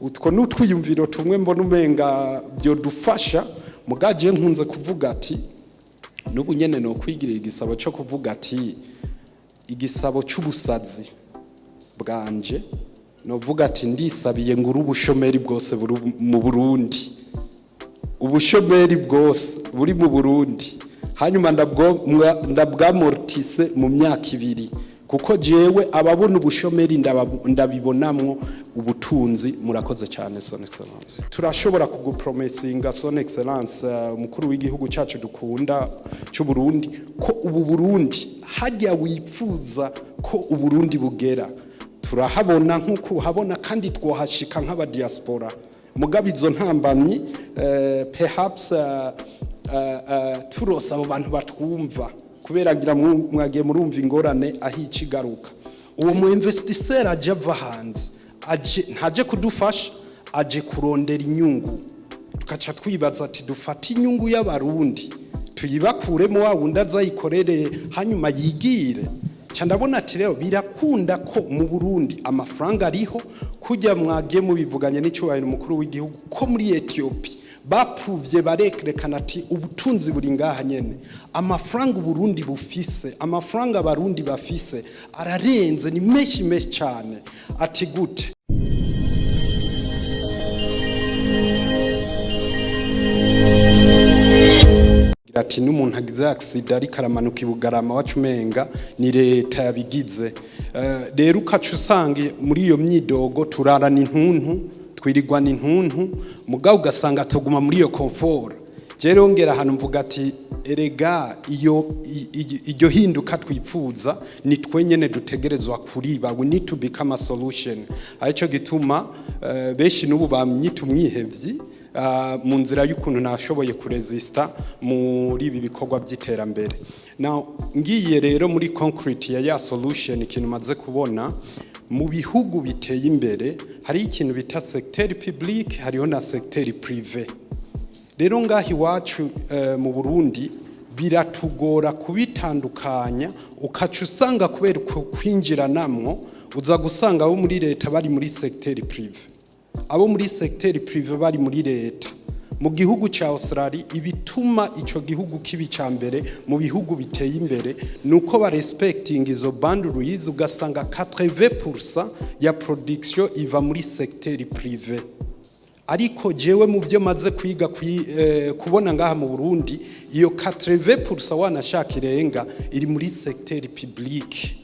Utwo ni utwiyumviro tumwe mbona umenga byodufasha. Mugaje nkunze kuvuga ati n'ubu nyene no kwigirira igisabo cyo kuvuga ati igisabo cy'ubusazi bwanje, novuga ati ndisabiye nguru ubushomeri bwose buri mu Burundi, ubushomeri bwose buri mu Burundi, hanyuma ndabwamortise mu myaka 2, kuko jewe ababona ubushomeri ndabibonamwo ubutunzi. Murakoze cyane, Son Excellence. Turashobora kugupromesinga, Son Excellence, umukuru w'igihugu cyacu dukunda cy'u Burundi, ko ubu Burundi hajya wifuza ko Uburundi bugera, turahabona nk'uko uhabona, kandi twohashika nk'aba diaspora. Mugabo izo ntambamyi, perhaps turose abo bantu batwumva, kubera ngira mwagiye murumva ingorane aho icigaruka. Uwo mu investisseur aje ava hanze, aje ntaje kudufasha, aje kurondera inyungu. Tukaca twibaza ati dufate inyungu y'Abarundi tuyibakuremo, wa wundi azayikorere hanyuma yigire. Ca ndabona ati rero birakunda ko mu Burundi amafaranga ariho, kujya mwagiye mubivuganye n'icyubahiro umukuru w'igihugu, ko muri Ethiopia bapuvye barerekana ati ubutunzi buri ngaha nyene. Amafaranga Uburundi bufise, amafaranga Abarundi bafise ararenze, ni menshi menshi cyane. Ati gute? Ati n'umuntu agize accident ariko aramanuka i Bugarama, wacu umenga ni leta yabigize. Rero ukaca usanga muri iyo myidogo turarana intuntu, twirirwana intuntu, mugabo ugasanga tuguma muri iyo confort. Rero ngera ahantu mvuga ati erega iyo iryo hinduka twipfuza ni twe nyene dutegerezwa kuriba. We need to become a solution. Arico gituma benshi n'ubu bamyita umwihevyi mu nzira y'ukuntu nashoboye kuresista muri ibi bikorwa by'iterambere. Now ngiye rero muri concrete ya solution, ikintu maze kubona mu bihugu biteye imbere, hari ikintu bita secteur public, hariho na secteur privé. Rero ngaho iwacu mu Burundi biratugora kubitandukanya, ukaca usanga kubera uko kwinjiranamwo, uza gusanga abo muri leta bari muri secteur privé, abo muri secteur privé bari muri leta. Mu gihugu cya Australia, ibituma ico gihugu kibi ca mbere mu bihugu biteye imbere nuko ba respecting izo boundaries, ugasanga 80% ya production iva muri secteur privé. Ariko jewe mu byo maze kwiga kubona ngaha mu Burundi, iyo 80% wanashaka irenga iri muri secteur public.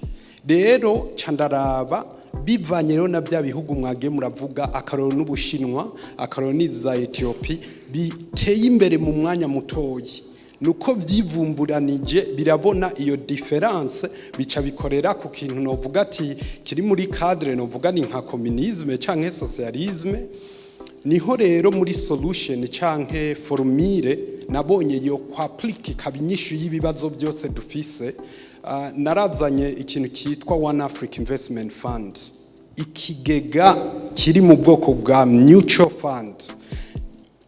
Rero ca ndaraba bivanye rero na bya bihugu mwagiye muravuga, akaroro n'Ubushinwa, akaroro n'iza Ethiopie biteye imbere mu mwanya mutoyi, nuko vyivumburanije birabona iyo différence, bica bikorera ku kintu novuga ati kiri muri cadre novuga ni nka communisme canke socialisme. Niho rero muri solution canke formule nabonye yo kwapplique ikaba inyishu y'ibibazo byose dufise, narazanye ikintu cyitwa One Africa Investment Fund, ikigega kiri mu bwoko bwa mutual fund.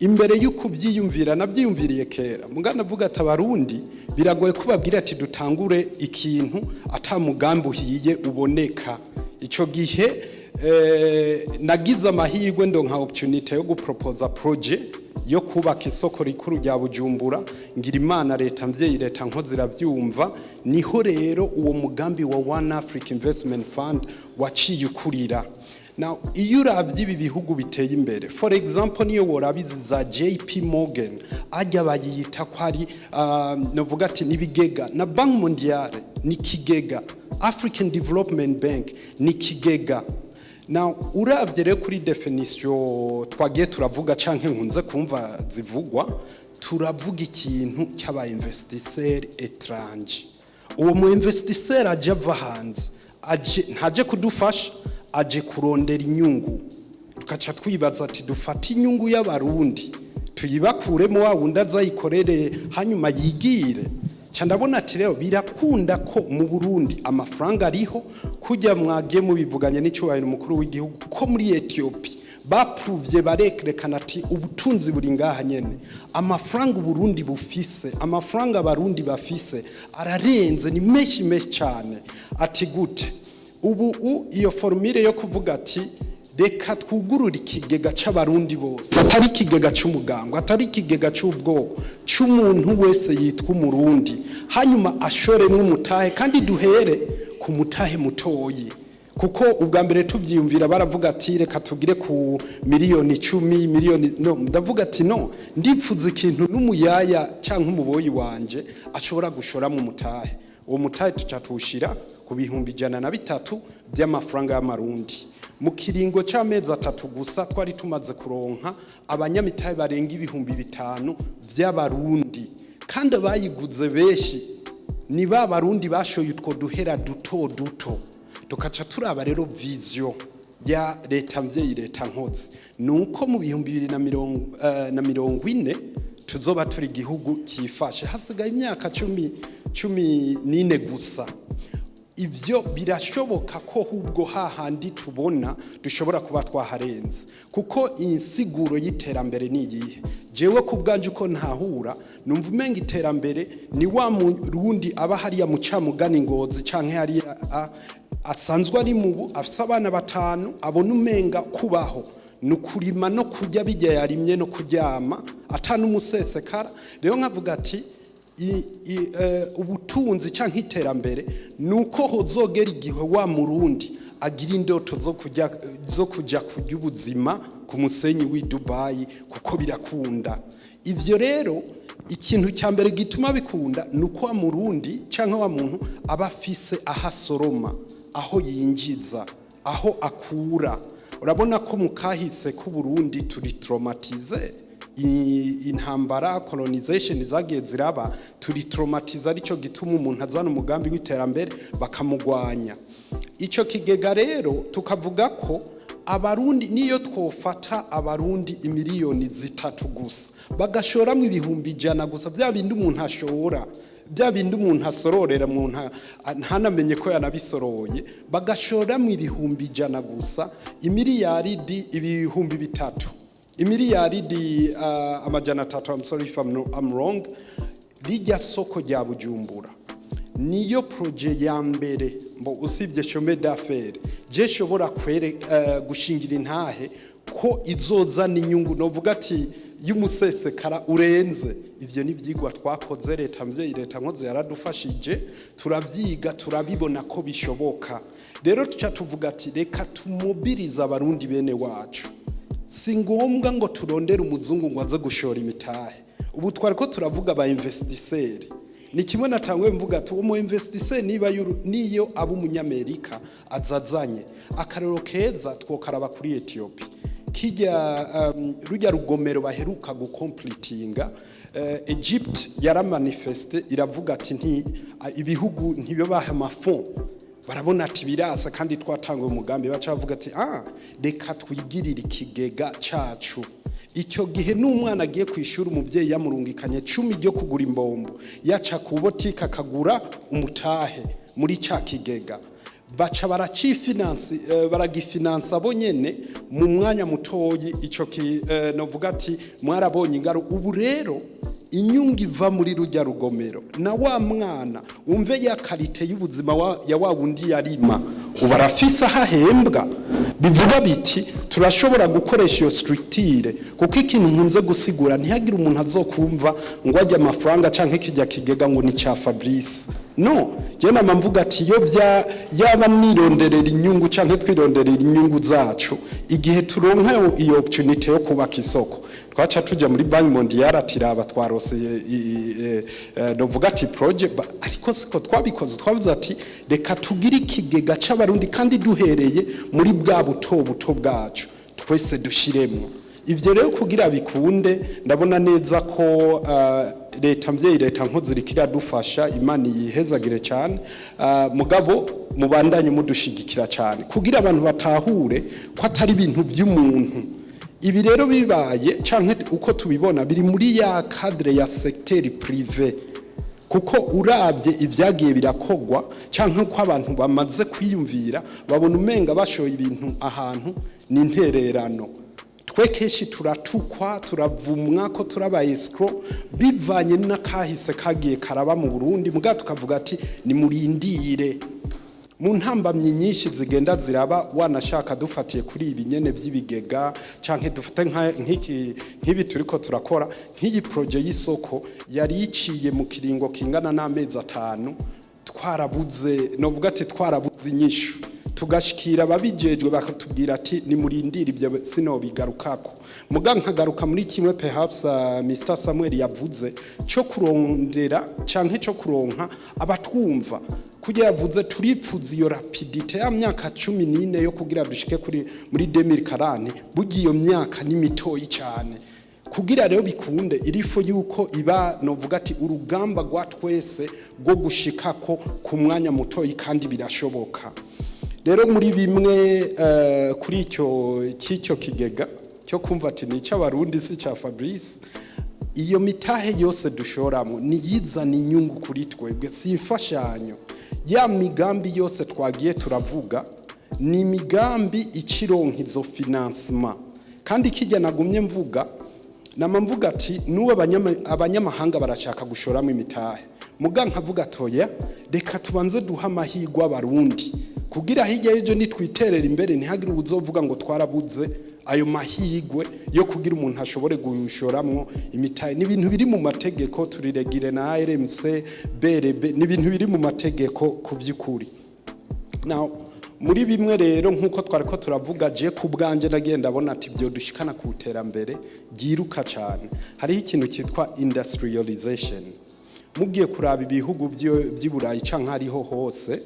Imbere y'uko ubyiyumvira, nabyiyumviriye kera, mugana avuga ati Abarundi biragoye kubabwira ati dutangure ikintu ata mugambi uhiye uboneka. Ico gihe nagize amahirwe ndonka opportunity yo guproposa projet yo kubaka isoko rikuru rya Bujumbura. Ngira Imana, leta mvyeyi, leta nkozi iravyumva. Niho rero uwo mugambi wa One Africa Investment Fund waciye ukurira. Now iyo uravye ibi bihugu biteye imbere, for example niyo worabizi za JP Morgan, ajya bayita ko ari novuga ati nibigega, na Banque Mondiale ni kigega, African Development Bank ni kigega. Now uravye rero kuri definition twagiye turavuga canke nkunze kumva zivugwa, turavuga ikintu cy'aba investisseur étranger. Uwo mu investisseur aje ava hanze, aje ntaje kudufasha, aje kurondera inyungu. Tukaca twibaza ati dufate inyungu y'Abarundi tuyibakuremo, wa wundi azayikorere hanyuma yigire. Ca ndabona ati rero birakunda ko mu Burundi amafaranga ariho, kujya mwagiye mubivuganye n'icyubahiro umukuru w'igihugu, ko muri Ethiopia bapuvye barerekana ati ubutunzi buri ngaha nyene. Amafaranga Uburundi bufise, amafaranga Abarundi bafise ararenze, ni menshi menshi cyane. Ati gute? Ubu iyo formule yo kuvuga ati Reka twugurure ikigega c'Abarundi bose, atari ikigega c'umugango, atari ikigega c'ubwoko, c'umuntu wese yitwa Umurundi, hanyuma ashoremwo umutahe, kandi duhere ku mutahe mutoyi. Kuko ubwa mbere tubyiyumvira, baravuga ati: "Reka tugire ku miliyoni 10, miliyoni." No ndavuga ati: "No, ndipfuza ikintu n'umuyaya cyangwa umuboyi wanje ashobora gushoramo umutahe." Uwo mutahe tuca tuwushyira ku 103,000 by'amafaranga y'Amarundi. Mu kiringo cy'amezi 3 gusa, twari tumaze kuronka abanyamitahe barenga 5000 by'Abarundi, kandi abayiguze benshi ni ba Barundi bashoye utwo duhera duto duto. Tukaca turaba rero vision ya leta mvyeyi, leta nkozi, ni uko mu 2040 tuzoba turi igihugu cyifashe. Hasigaye imyaka 14 gusa. Ivyo birashoboka ko hubwo hahandi tubona dushobora kuba twaharenze. Kuko insiguro y'iterambere ni iyihe? Jewe ku bwanje, uko ntahura, numva umenga iterambere ni wa Murundi aba hariya mu Camugani, Ngozi, canke hariya asanzwe ari mubu, afise abana batanu, abona umenga kubaho ni ukurima no kurya bijya yarimye no kuryama atanu umusesekara. Rero nkavuga ati ubutunzi canke iterambere ni uko hozogera igihe wa Murundi agira indoto zo kujya kurya ubuzima ku musenyi w'i Dubai, kuko birakunda. Ivyo rero, ikintu cya mbere gituma bikunda ni uko wa Murundi cyangwa wa muntu aba afise aho asoroma, aho yinjiza, aho akura. Urabona ko mu kahise k'Uburundi turi traumatisés. Intambara, colonization zagiye ziraba, turi traumatisés. Aricyo gituma umuntu azana umugambi w'iterambere bakamugwanya. Icyo kigega rero, tukavuga ko Abarundi, niyo twofata Abarundi imiliyoni 3 gusa, bagashoramo 100,000 gusa, bya bindi umuntu ashora, bya bindi umuntu asororera umuntu ntanamenye ko yanabisoroye, bagashoramo 100,000 gusa, imiliyaridi 3000, imiliyaridi 300, I'm sorry if I'm, no, I'm wrong. Rijya soko rya Bujumbura niyo projet ya mbere mbo, usibye chemin d'affaires, je shobora kwere gushingira intahe ko izozana inyungu, novuga ati y'umusesekara urenze. Ivyo ni ivyigwa twakoze. Leta mvyeyi, leta nkoze yaradufashije, turavyiga, turabibona ko bishoboka. Rero tuca tuvuga ati: "Reka tumobirize Abarundi bene wacu." Si ngombwa ngo turondere umuzungu ngo aze gushora imitahe. Ubu twari ko turavuga aba investisseurs, ni kimwe natangwe mvuga ati uwo investisseur niba niyo aba Umunyamerika azazanye. Akarero keza twokaraba kuri Ethiopia, kijya rujya rugomero baheruka gukompletinga. Egypt yaramanifeste, iravuga ati nti ibihugu ntibibaha amafonds, barabona ati birasa kandi twatanguye umugambi. Baca bavuga ati: "Ah, reka twigirire ikigega cacu." Icyo gihe n'umwana agiye ku ishuri, umubyeyi yamurungikanye 10 ryo kugura imbombo, yaca ku botike akagura umutahe muri ca kigega, baca baracifinansi, baragifinansa bo nyene mu mwanya mutoyi. Ico ki novuga ati mwarabonye ingaru. Ubu rero inyungu iva muri rujya rugomero, na wa mwana wumve ya qualité y'ubuzima ya wa wundi yarima, ubu arafise aho ahembwa. Bivuga biti turashobora gukoresha iyo structure. Kuko ikintu nkunze gusigura, ntihagire umuntu azokumva ngo ajye amafaranga canke kijya kigega ngo ni ca Fabrice. No je nama mvuga ati iyo bya yaba nironderera inyungu canke twironderera inyungu zacu, igihe turonka iyo opportunity yo kubaka isoko, twaca tuja muri Banque mondiale ati: "Raba, twarose novuga ati projet." Ariko siko twabikoze. Twavuze ati: "Reka tugire ikigega c'Abarundi, kandi duhereye muri bwa buto buto bwacu, twese dushiremwo." Ivyo rero kugira bikunde, ndabona neza ko leta mvyeyi, leta nkozi iriko iradufasha. Imana yihezagire cyane. Mugabo mubandanye mudushigikira cyane kugira abantu batahure ko atari ibintu vy'umuntu. Ibi rero bibaye canke uko tubibona, biri muri ya cadre ya secteur privé, kuko urabye ibyagiye birakogwa canke uko abantu bamaze kwiyumvira, babona umenga bashoye ibintu ahantu ni intererano. Twe kenshi turatukwa, turavumwa ko turaba escrocs, bivanye n'akahise kagiye karaba mu Burundi. Muga tukavuga ati: "Nimurindire." Mu ntambamyi nyinshi zigenda ziraba, wanashaka dufatiye kuri ibi nyene by'ibigega, canke dufate nk'iki, nk'ibi turiko turakora, nk'iyi projet y'isoko yari iciye mu kiringo kingana n'amezi 5, twarabuze, novuga ati twarabuze inyishu, tugashikira ababijejwe bakatubwira ati nimurindire. Ibyo sinobigarukako, muga nkagaruka muri kimwe perhaps Mr Samuel yavuze cyo kurondera canke cyo kuronka abatwumva. Kugira yavuze turipfuza iyo rapidité ya myaka 14 yo kugira dushike kuri muri 2040. Burya iyo myaka ni mitoyi cyane. Kugira rero bikunde, il faut yuko iba, novuga ati, urugamba rwa twese rwo gushikako ku mwanya mutoyi, kandi birashoboka. Rero muri bimwe kuri icyo cy'icyo kigega cyo kumva ati ni icy'Abarundi, si cya Fabrice, iyo mitahe yose dushoramo niyizana inyungu kuri twebwe, si imfashanyo. Ya migambi yose twagiye turavuga ni imigambi ikironka izo financement. Kandi kijya nagumye mvuga, nama mvuga ati n'ubu abanyamahanga barashaka gushoramo imitahe, muga nkavuga toya, reka tubanze duha amahirwe Abarundi, kugira hirya y'ejo nitwiterera imbere ntihagire uwuzovuga ngo twarabuze ayo mahirwe yo kugira umuntu ashobore gushoramwo imitahe. Ni ibintu biri mu mategeko, turiregire na RMC, BRB, ni ibintu biri mu mategeko ku by'ukuri. Now, muri bimwe rero nk'uko twari ko turavuga, je ku bwanje nagiye ndabona ati byo dushikana ku iterambere ryiruka cyane, hariho ikintu cyitwa industrialization. Mugiye kuraba ibihugu by'i Burayi canke hariho hose,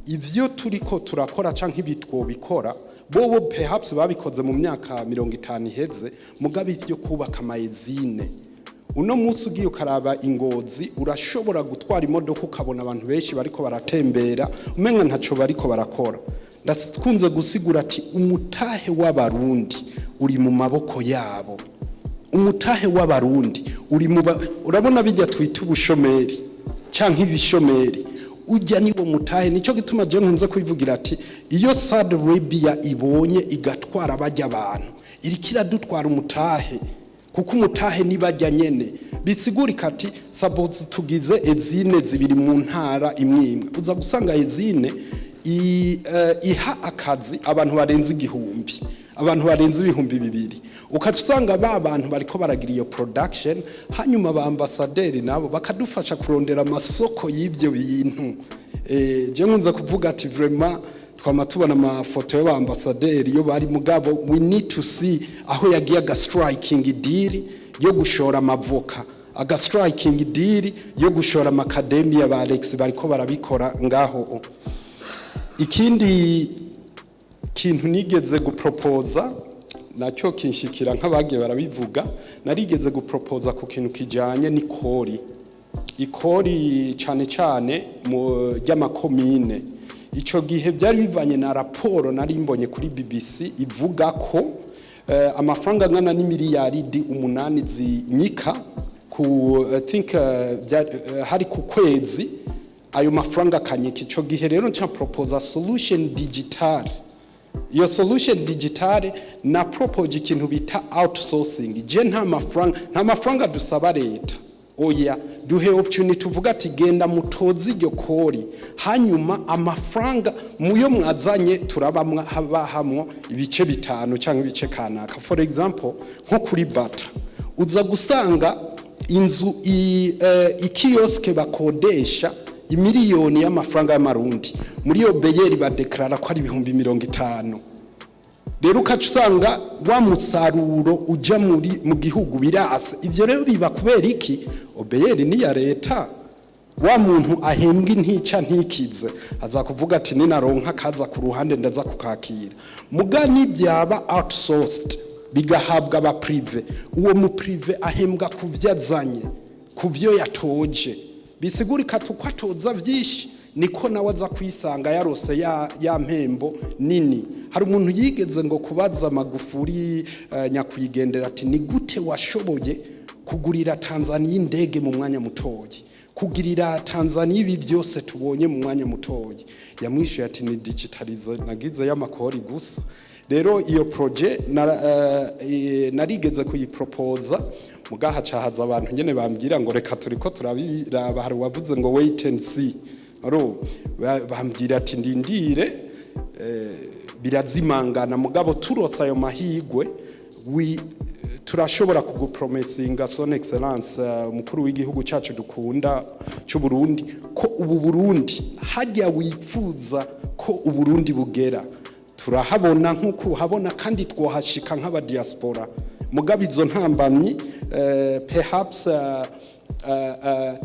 ivyo turiko turakora canke ibi twobikora, bobo perhaps babikoze mu myaka 50 iheze. Mugabe ivyo kubaka ama usines, uno munsi ugiye ukaraba Ingozi, urashobora gutwara imodoka ukabona abantu benshi bariko baratembera, umenga ntaco bariko barakora. Ndakunze gusigura ati umutahe w'Abarundi uri mu maboko yabo. Umutahe w'Abarundi uri mu urabona bijya twita ubushomeri canke ibishomeri, ujya niwo mutahe. Nicyo gituma je nkunze kwivugira ati iyo Saudi Arabia ibonye igatwara bajya abantu, iriko iradutwara umutahe, kuko umutahe nibajya nyene. Bisigurika ati suppose tugize usine zibiri mu ntara imwe imwe, uza gusanga usine iha akazi abantu barenze 1000, abantu barenze 2000, ukaca usanga ba bantu bariko baragira iyo production. Hanyuma ba ambasaderi nabo bakadufasha kurondera amasoko y'ibyo bintu. Je nkunze kuvuga ati vraiment twama tubona amafoto y'aba ambasaderi iyo bari, mugabo we need to see aho yagiye aga striking deal yo gushora amavoka, aga striking deal yo gushora macadamia. Ba Alex bariko barabikora ngaho. Ikindi kintu nigeze gupropoza nacyo kinshikira nk'abagiye barabivuga, narigeze gupropoza ku kintu kijanye n'ikori, ikori cyane cyane mu ry'amakomine. Ico gihe byari bivanye na raporo nari mbonye kuri BBC ivuga ko amafaranga angana n'imiliyaridi 8 zinyika ku, I think, hari ku kwezi, ayo mafaranga akanyika. Ico gihe rero nca proposa solution digital. Iyo solution digital na propose ikintu bita outsourcing. Je nta mafaranga dusaba leta, oya, duhe opportunity tuvuga ati genda mutoze iryo kori, hanyuma amafaranga muyo mwazanye turaba bahamwo ibice bitanu cyangwa ibice kanaka. For example, nko kuri Bata uza gusanga inzu i kiosque bakodesha imiliyoni y'amafaranga y'Amarundi, muri iyo OBR badeklarara ko ari 50,000. Rero ukaca usanga wa musaruro ujya muri mu gihugu birasa. Ibyo rero biba kubera iki? OBR ni ya leta. Wa muntu ahembwa intica ntikize aza kuvuga ati ninaronka kaza ku ruhande ndaza kukakira. Mugani byaba outsourced, bigahabwa aba privé, uwo mu privé ahembwa ku vyo azanye, ku vyo yatoje. Bisigurika uko atoza vyinshi niko nawe aza kwisanga yarose ya mpembo nini. Hari umuntu yigeze ngo kubaza Magufuri, nyakwigendera, ati ni gute washoboye kugurira Tanzania indege mu mwanya mutoyi, kugirira Tanzania ibi byose tubonye mu mwanya mutoyi? Yamwishuye ati ni digitalize nagize y'amakori gusa. Rero iyo projet narigeze kuyipropoza, mugaha cahaza abantu nyene bambwira ngo reka turiko turabiraba. Hari uwavuze ngo wait and see. Aro bambwira ati ndindire, birazimangana. Mugabo turotse ayo mahigwe, turashobora kugupromesinga, Son Excellence umukuru w'igihugu cyacu dukunda cy'u Burundi, ko ubu Burundi hajya wifuza ko Uburundi bugera, turahabona nk'uko uhabona, kandi twohashika nk'aba diaspora. Mugabo izo ntambamyi, perhaps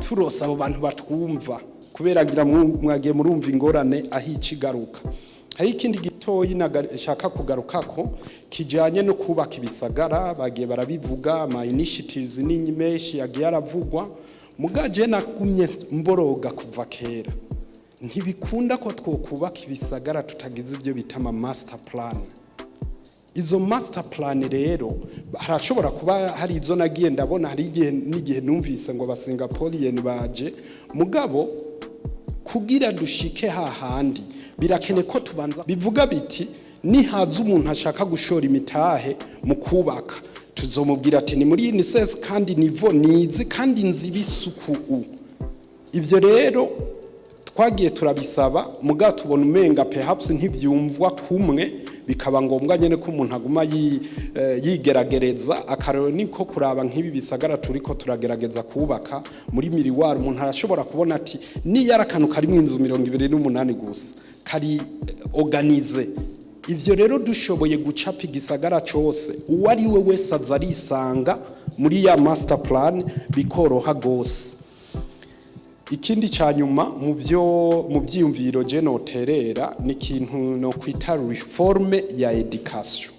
turose abo bantu batwumva, kubera ngira mwagiye murumva ingorane aho icigaruka. Hari ikindi gitoyi nshaka kugarukako kijanye no kubaka ibisagara. Bagiye barabivuga, ama initiatives ni menshi yagiye aravugwa, mugaje nagumye mboroga kuva kera: ntibikunda ko twokubaka ibisagara tutagize ibyo bita ama master plan. Izo master plan rero harashobora kuba hari izo nagiye ndabona, hari igihe n'igihe numvise ngo Abasingapoliyeni baje. Mugabo kugira dushike hahandi, birakene ko tubanza bivuga biti nihaza umuntu ashaka gushora imitahe mu kubaka, tuzomubwira ati ni muri UNICEF, kandi nivo nizi, kandi nzi bisuku. Ibyo rero twagiye turabisaba, muga tubona umenga perhaps ntivyumvwa kumwe, bikaba ngombwa nyene ko umuntu aguma yigeragereza. Akarero niko kuraba nk'ibi bisagara turiko turagerageza kubaka muri miriwari. Umuntu arashobora kubona ati niyo ari akantu karimwo inzu 28 gusa, kari organisé. Ivyo rero dushoboye gucapa igisagara cose, uwo ari we wese aza arisanga muri ya master plan, bikoroha gose. Ikindi ca nyuma mu byo mu byiyumviro je noterera ni ikintu no kwita réforme ya éducation,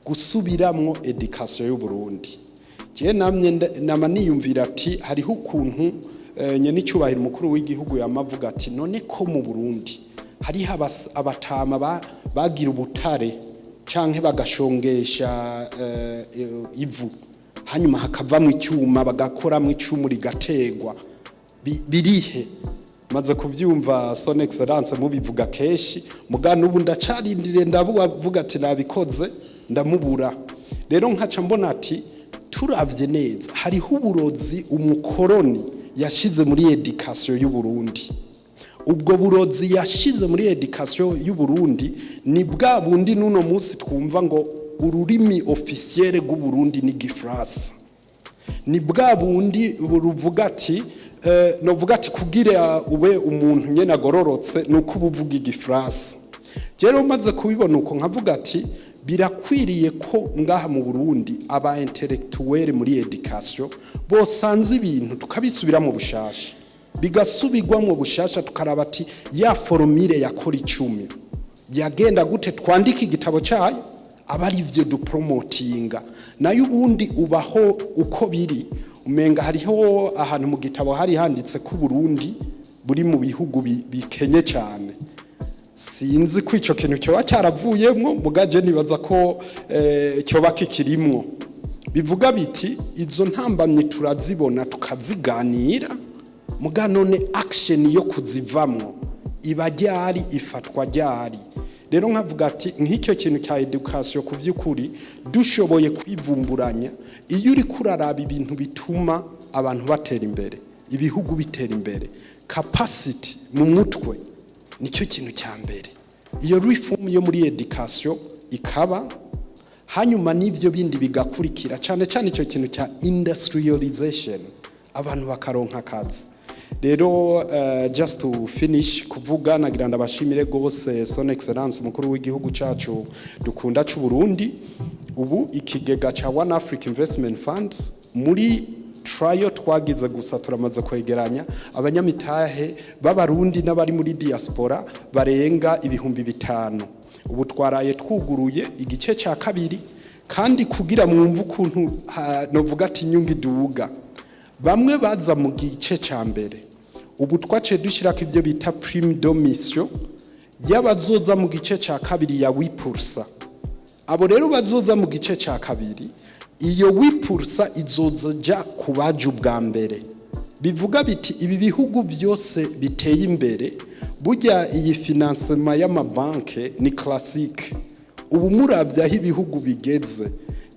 gusubiramwo éducation y'u Burundi. Je namye nama niyumvira ati hariho ukuntu nyene icyubahiro umukuru w'igihugu yamavuga ati none ko mu Burundi hariho abatama bagira ubutare canke bagashongesha ivu, hanyuma hakavamwo icyuma, bagakoramwo icumu rigategwa, birihe? Maze kuvyumva, Son Excellence, mubivuga kenshi, muga n'ubu ndacarindiriye, ndavuga ati nabikoze ndamubura. Rero nkaca mbona ati turavye neza, hariho uburozi umukoroni yashize muri éducation y'u Burundi. Ubwo burozi yashize muri éducation y'u Burundi ni bwa bundi n'uno munsi twumva ngo ururimi officiel rw'u Burundi ni Gifaransa. Ni bwa bundi ruvuga ati novuga ati kugira ube umuntu nyene agororotse nuko uba uvuga Igifaransa. Rero umaze kubibona uko, nkavuga ati birakwiriye ko ngaha mu Burundi aba intellectuel muri éducation bosanze ibintu tukabisubira mu bushasha, bigasubirwamo bushasha, tukaraba ati ya formule yakora 10 yagenda gute, twandika igitabo cyayo, aba ari byo dupromotinga. Nayo ubundi ubaho uko biri, umenga hariho ahantu mu gitabo hari handitse ko Burundi buri mu bihugu bikenye cyane. Sinzi ko ico kintu cyoba cyaravuyemwo, mugaje nibaza ko cyoba kikirimwo. Bivuga biti izo ntambamye turazibona, tukaziganira, muga none action yo kuzivamwo iba ryari, ifatwa ryari? Rero nkavuga ati nk'icyo kintu cya éducation, ku by'ukuri dushoboye kwivumburanya, iyo uri kuraraba ibintu bituma abantu batera imbere, ibihugu bitera imbere, capacity mu mutwe nicyo kintu cya mbere. Iyo réforme yo muri éducation ikaba, hanyuma n'ibyo bindi bigakurikira, cyane cyane icyo kintu cya industrialization, abantu bakaronka akazi. Rero just to finish kuvuga, nagira ndabashimire gose Son Excellence umukuru w'igihugu cacu dukunda c'u Burundi. Ubu ikigega ca One Africa Investment Fund, muri trial twagize gusa, turamaze kwegeranya abanyamitahe b'Abarundi n'abari muri diaspora barenga 5000. Ubu twaraye twuguruye igice cya kabiri, kandi kugira mwumve ukuntu novuga ati inyungu iduga, bamwe baza mu gice cya mbere, ubu twaciye dushyirako ibyo bita prime de mission y'abazoza mu gice cya kabiri ya 8%. Abo rero bazoza mu gice cya kabiri, iyo 8% izoza ja ku baje ubwa mbere. Bivuga biti ibi bihugu byose biteye imbere, burya iyi financement y'amabanke ni classique. Ubu murabye aho ibihugu bigeze,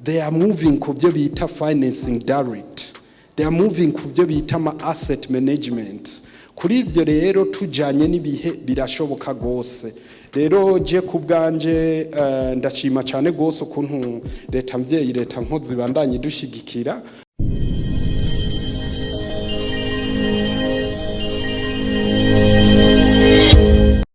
they are moving ku byo bita financing direct, they are moving ku byo bita ama asset management. Kuri ivyo rero, tujanye n'ibihe, birashoboka gose. Rero je ku bwanje ndashima cyane gose ukuntu leta mvyeyi, leta nkozi ibandanye idushigikira.